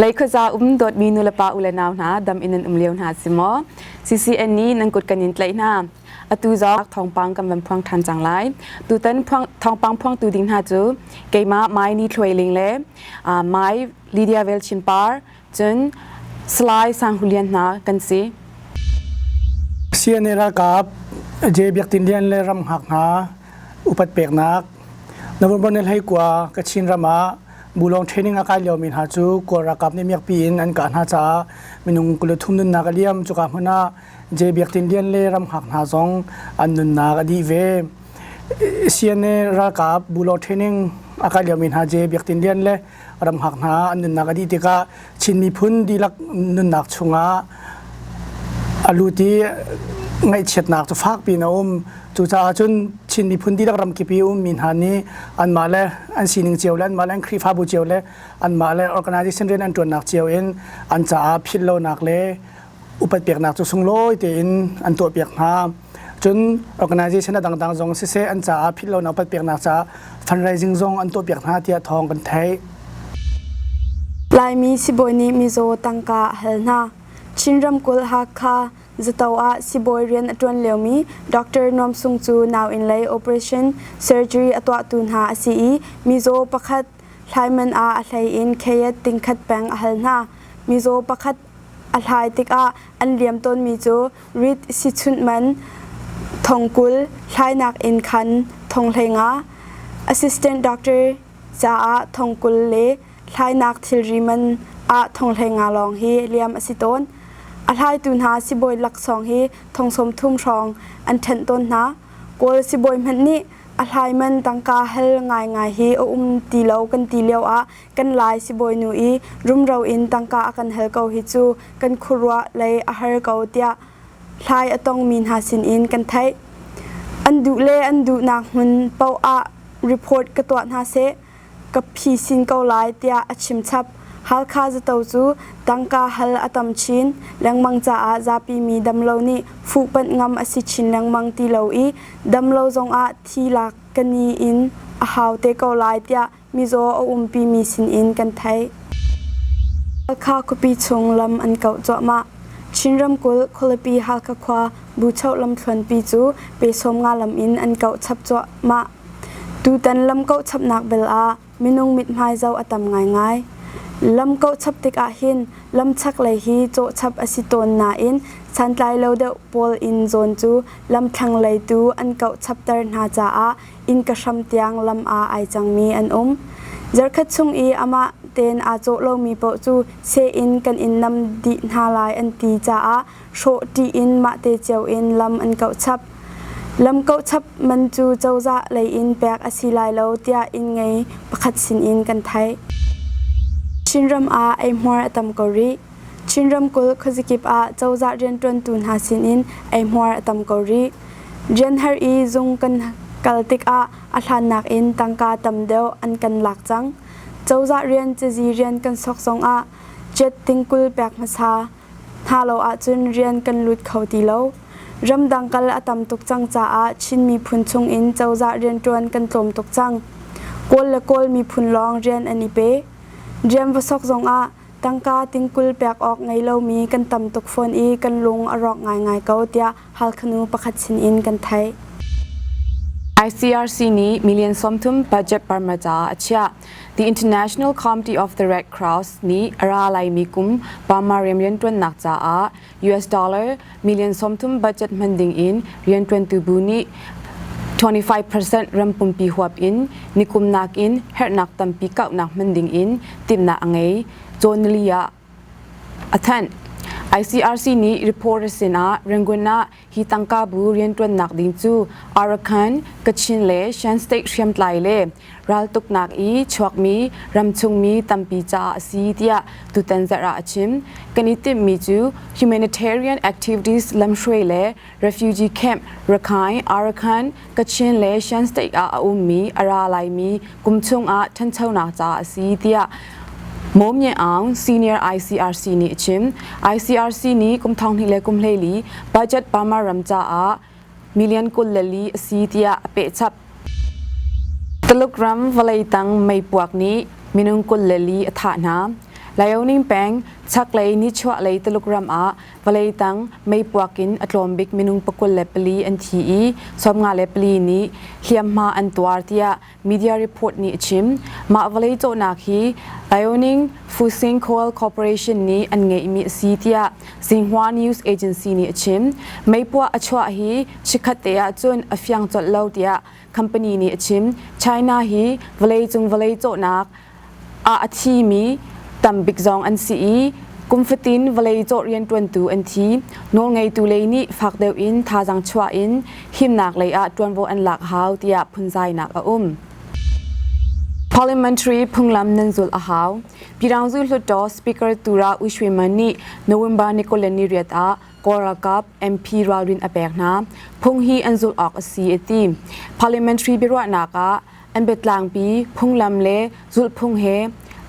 Leikhuaza um dawtmi nulepa u le nau hna dam in nan um lio hna si maw? CCN nih nan kut kan in tlaih hna. Atu zong thawngpang kan van phuang ṭhan cang lai. Tutan thawngpang phuangtu ding hna cu keimah Mai Ni Thluai Ling le Mai Lydia Vel Chin Par cun Salai Sang Hu Lian hna kan si. CNA ralkap J Biak Tin Lian le ram hngak hna upat peknak November ni 19 Kachin ram ah Bulong training a kai liomi hna cu Kawl ralkap nih miakpi in an kah hna caah minung 23 nunnak a liam. Cuka hmun ah J Biak Tin Lian le ram hngak hna zong an nunnak a dih ve. CNA ralkap Bulong training a kai liomi hna J Biak Tin Lian le ram hngak hna an nunnak a dih tikah Chin miphun dihlak nunnak chungah a lut i ngaihchiatnak cu fakpi in a um. Cucaah cun Chin miphun dihlak ramkip i ummi hna nih anmah le an sining cio le anmah le an Khrihfabu cio le anmah le organization rian an ṭuannak cio in an caah philhlonak le upat peknak cu sunglawi tein an tuahpiak hna. Cun organization a dangdang zong siseh an caah philhlonak upat peknak caah fundraising zong an tuahpiak hna tiah thawng kan theih. Laimi sibawi nih mizaw tangka a hal hna. Chin ramkulh Hakha Zato ah sibawi rian a ṭuan liomi Dr. Nuam Sung cu nauinn lei operation surgery a tuahtu hna a si i mizaw pakhat hlaiman ah a hlei in khayat tingkhat peng a hal hna. Mizaw pakhat a hlai tikah an liam tawnmi cu rit sichunh man thongkul hlainak in khan thong 15, assistant doctor caah thongkul le hlainak thilri man ah thong 15 lawng hi liam a si tawn. A hlaitu hna sibawi laksawng hi thong 30 hrawng an ṭhenh tawn hna. Kawl sibawi hmanh nih a hlai man tangka hal ngaingai hi a um ti lo kan ti lio ah kan Lai sibawinu i rumro in tangka a kan hal ko hi cu kan khuaruah lei a har ko tiah hlai a tongmi hna sinin kan theih. An duh le an duhnak hmun paoh ah report ka tuah hna seh, ka phisin ko lai tiah a chim chap. Halkha zato cu tangka hal a tam chin lengmang caah zapi mi damlo nih fuhpanh ngam a si chin lengmang ti lo i damlo zongah thi lak ka ni in a hau te ko lai tiah mizaw a umpimi sinin kan theih. Halkha khuapi chung lam an kauh cuahmah. Chin ramkulh khualipi Halkha khua Buchoh lamthluanpi cu pe 50 lam in an kauh chap cuahmah. Tutan lam kauh chapnak bel ah minung mithmai zoh a tam ngaingai. Lam kauh chap tikah hin lam chaklei hi cawh chap a si tawn nain santlai lo deuh pawl inn zawn cu lam thlanglei tu an kauh chapter hna caah innka hram tiang lam ah ai cangmi an um. Zarkhat chung i amah tein aa cawh lomi paoh cu seh in kan in nam dih hna lai an ti caah hrawh ṭih in mahte cio in lam an kauh chap. Lam kauh chap man cu cozah lei in pek a si lai lo tiah inn ngei pakhat sinin kan theih. Chinram ah eihmuar a tam ko rih. Chin ramkulh khuazakip ah cozah rianṭuantu hna sinin eihmuar a tam ko rih. Rian har i zung kan kal tikah a hlannak in tangka tam deuh an kan lak cang. Cozah rian cazi rian kan sok zongah jet tingkul pek hmasa hna lo ahcun rian kan lut kho ti lo. Ramdang kal a tam tuk cang caah Chin miphun chungin cozah rianṭuan kan tlawm tuk cang. Kawl le Kawl miphun lawng rian an i pe. Rian va sok zongah Tangka tingkul pek awk ngei lomi kan tam tuk fawn i kan lung a rawk ngaingai ko tiah Halkha nu pakhat sinin kan theih. ICRC nih million 30 budget Burma caah a chiah. The International Committee of the Red Cross nih a ra laimi kum Burma rianṭuannak caah US dollar million 30 budget hman ding in rianṭuantu bu nih 25% ram pumpi huap in nikum nakin herhnak tampi kauhnak hman ding in timhnak a ngei. Cawnali ah a thanh. ICRC nih reporter sinah Rangoon ah hi tangka bu rianṭuannak ding cu Arakan, Kachin le Shan State hriamtlai le raltuknak i chuakmi ramchungmi tampi caah a si tiah tutan zarh ah a chim. Kan i timhmi cu humanitarian activities lamhruai le refugee camp Rakhine, Arakan, Kachin le Shan State ah a ummi a ra laimi kum chungah ṭhanchonak caah a si tiah Mo Mye Aung, Senior ICRC nih a chim. ICRC nih kum 2024 budget Burma ram caah million 24 a si tiah a pehchap. Tuluk ram vawlei tang meipuak nih minung 24 a thah hna. Liaoning peng chaklei nichuahlei Tuluk ram ah vawlei tang meipuak in a tlawm bik minung 24 an thi i 54 nih hliamhma an tuar tiah media report nih a chim. Mah vawlei cawhnak hi Liaoning Fuxing Coal Corporation nih an ngeihmi a si tiah Xinhua News Agency nih a chim. Meipuah a chuah hi chikkhat te ahcun a fiang colh lo tiah company nih a chim. China hi vawleicung vawlei cawhnak ah a thimi tambik zong an si i kum fatin vawlei cawh rianṭuantu an thi. Nawlngeitu lei nih fak deuh in thazaang chuah in himnak lei ah ṭuanvo an lak hau tiah phunzainak a um. Parliamentary phunglam nan zulh a hau. Pyidaungsu Hluttaw Speaker Tura U Shwe Man nih November ni 28 ah Kawl ralkap MP ralrin a pek hna. Phung hi an zulh awk a si a ti. Parliamentary biaruahnak ah an biatlangpi phunglam le zulhphung he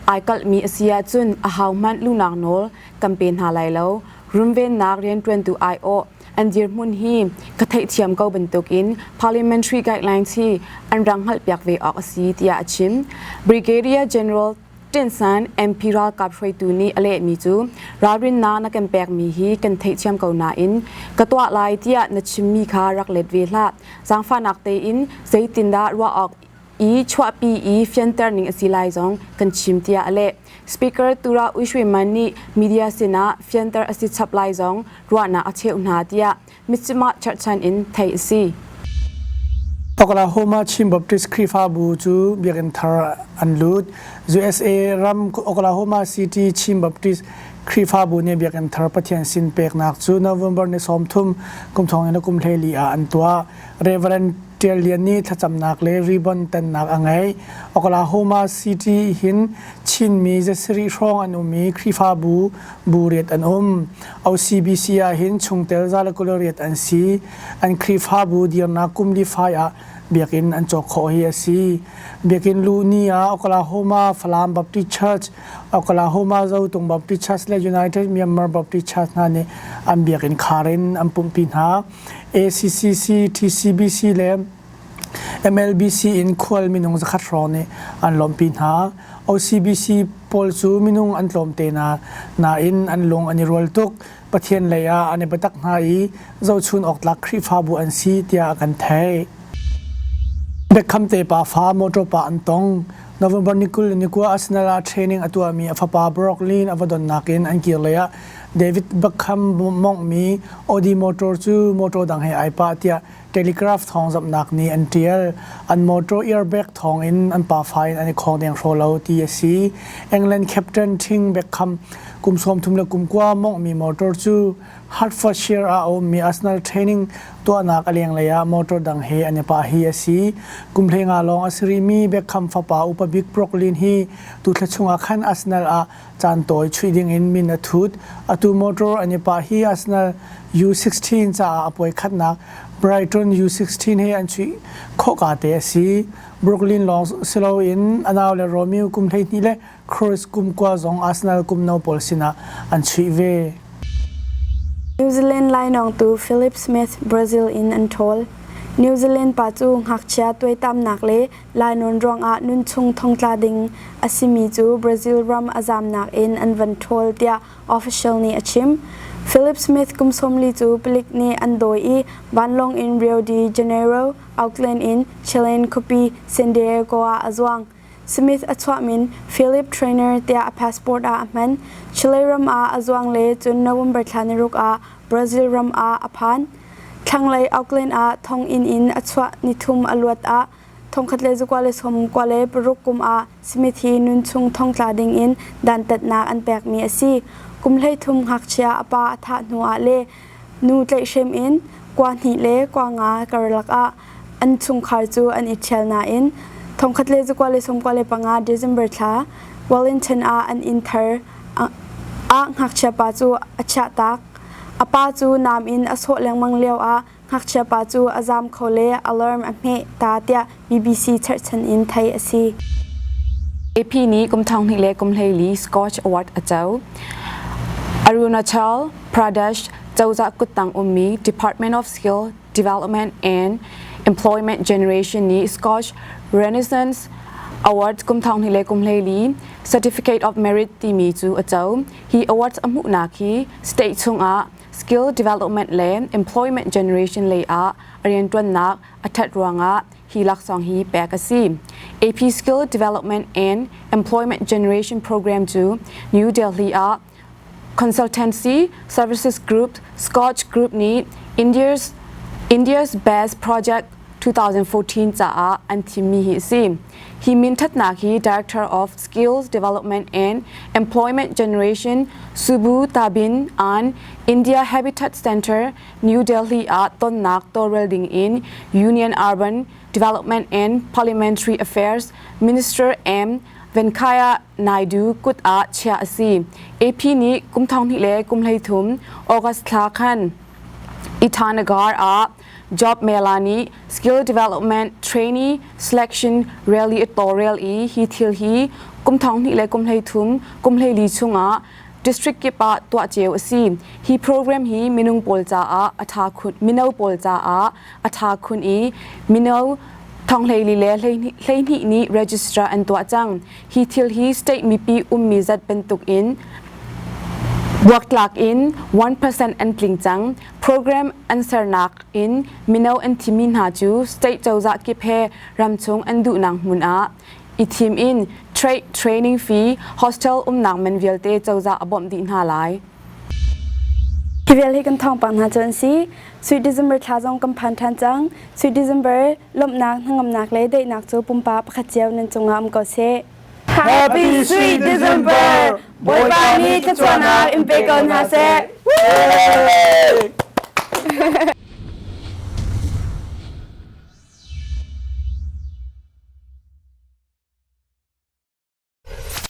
ai kalhmi a si ahcun ahohmanh luhnak nawl kan pe hna lai lo. Runvennak rianṭuantu aiawh an dirhmun hi ka theihthiam ko bantukin parliamentary guidelines hi an rang hngalhpiak ve awk a si tiah a chim. Brigadier General Tinsan MP ralkap hruaitu nih a lehmi cu ralrinnak na kan pekmi hi kan theihthiam ko nain ka tuah lai tiah na chimmi kha rak let ve hlah. Zaangfahnak tein zeitindah ruah awk i chuahpi i fianter ning a si lai zong kan chim tiah a leh. Speaker Tura Ui Shwe Man nih media sinah fianter a si chap lai zong ruahnak a cheuh hna tiah Mizzima cherhchan in theih a si. Oklahoma Chin Baptist Khrihfabu cu biakinn thar an lut. USA ram Oklahoma City Chin Baptist Khrihfabu nih biakinn thar Pathian sin peknak cu November ni 30 kum thong in kum 14 ah an tuah. Reverend Tial Lian nih thlacamnak le ribbon tannak a ngei. Oklahoma City hin Chinmi zasarih hrawng an um i Khrihfabu bu riat an um. OCBC ah hin chungtel za le kul riat an si. An Khrihfabu dirnak kum li fai ah biakinn an cawk khawh hi a si. Biakinn luh ni ah Oklahoma Falam Baptist Church, Oklahoma Zotung Baptist Church le United Myanmar Baptist Church hna nih an biakinn khar in an pumhpi hna. ACCC, TCBC le MLBC in khual minung zakhat hrawng nih an lawmhpi hna. OCBC pawl cu minung an tlawmte na nain an lung an i rual tuk. Pathian lei ah an i biatak hna i zohchun awktlak Khrihfabu an si tiah kan theih. Beckham te pa fa motor pa an tong. November ni 20 ni kua Arsenal ah training a tuahmi a fapa Brock Lin a va donnak in an kir lei ah David Beckham monghmi Audi motor cu motor dang he ai pah tiah Telegraph thawngzamhnak nih an ṭial. An motor airbag thawngin an pafa in an i khawng deng hraw lo ti a si. England captain Thing Beckham kum 33 le kum kua monghmi motor cu Hertfordshire ah a ummi Arsenal training tuahnak a lenglei ah motor dang he an i pah hi a si. Kum 15 lawng a si rihmi Beckham fapa upa bik Brooklyn hi tuthla chungah khan Arsenal ah caan tawi chuih dingin min a thut. Atu motor an i pah hi Arsenal U16 caah a puai khatnak Brighton U16 he an chuih khawhka te a si. Brooklyn lawng si loin a nau le Romeo kum 12 le Cruz kum kua zong Arsenal kum no pawl sinah an chuih ve. New Zealand lainawngtu Philip Smith Brazil in an ṭhawl. New Zealand pa cu ngakchia tuaitamnak le Lainawn ruangah nunchung thongtla ding a simi cu Brazil ram a zamnak in an van ṭhawl tiah official nih a chim. Philip Smith kum 40 cu palik nih an dawi i vanlawng in Rio de Janeiro, Auckland in Chilean khuapi San Diego ah a zuang. Smith a chuah min Philip Trainer tiah a passport ah a hman. Chile ram ah a zuang le cun November thla niruk ah Brazil ram ah a phan. Thlanglei Auckland ah thonginn in a chuah nithum a luat ah 1996 kum ah Smith hi nunchung thongtla dingin dantatnak an pekmi a si. Kum 13 ngakchia a pa a thah hnu ah le nu tlaihhrem in kua hnih le kua nga karlak ah an chungkhar cu an i ṭhial nain 1995 December thla Wellington ah an inn thar ah ngakchia pa cu a chiahtak. A pa cu nam in a sawh lengmang lioah ngakchia pa cu a zaam kho le alarm a hmeh ta tiah BBC cherhchan in theih a si. AP nih kum 2024 Scotch Award a co. Arunachal Pradesh cozah kuttang ummi Department of Skill Development and Employment Generation nih Scotch Renaissance Awards kum thong hnih le kum 12 Certificate of Merit timi cu a co. Hi awards a hmuhnak hi state chungah skill development le employment generation lei ah a rianṭuannak a ṭhat ruangah hi laksawng hi pek a si. AP Skill Development and Employment Generation Program cu New Delhi ah Consultancy Services Group Scotch Group nih India's Best Project 2014 caah an thimmi hi a si. Hi minthatnak hi Director of Skills Development and Employment Generation Subu Tabin an India Habitat Center, New Delhi ah tonnak tawlrel ding in Union Urban Development and Parliamentary Affairs Minister M. Venkaiah Naidu kut ah chiah a si. AP nih kum 2000 le kum 13 August thla khan Itanagar ah Job Mela nih Skill Development Trainee Selection Rally a tawlrel i hi thil hi kum 2000 le kum 13 kum 14 chungah district kip ah tuah cio a si. Hi program hi minung pawl caah a ṭha khun mino pawl caah a ṭha khun i mino 12 le 12 nih register an tuah cang. Hi thil hi state mipi ummi zat bantuk in buaktlak in 1% an tling cang. Program an sernak in mino an thimi hna cu state cozah kip he ramchung an duhnak hmun ah i thim in trade training fee, hostel umnak man vialte cozah a bawmh dih hna lai. Hi vial hi kan thawngpang hna cu an si. Sweet December thla zong kan phan ṭhan cang. Sweet December lawmhnak, hnangamnak le daihnak cu pumpak pakhat cio nan cungah um ko seh. Happy Sweet December! Bawipa nih thluachuahnak in pe ko hna seh.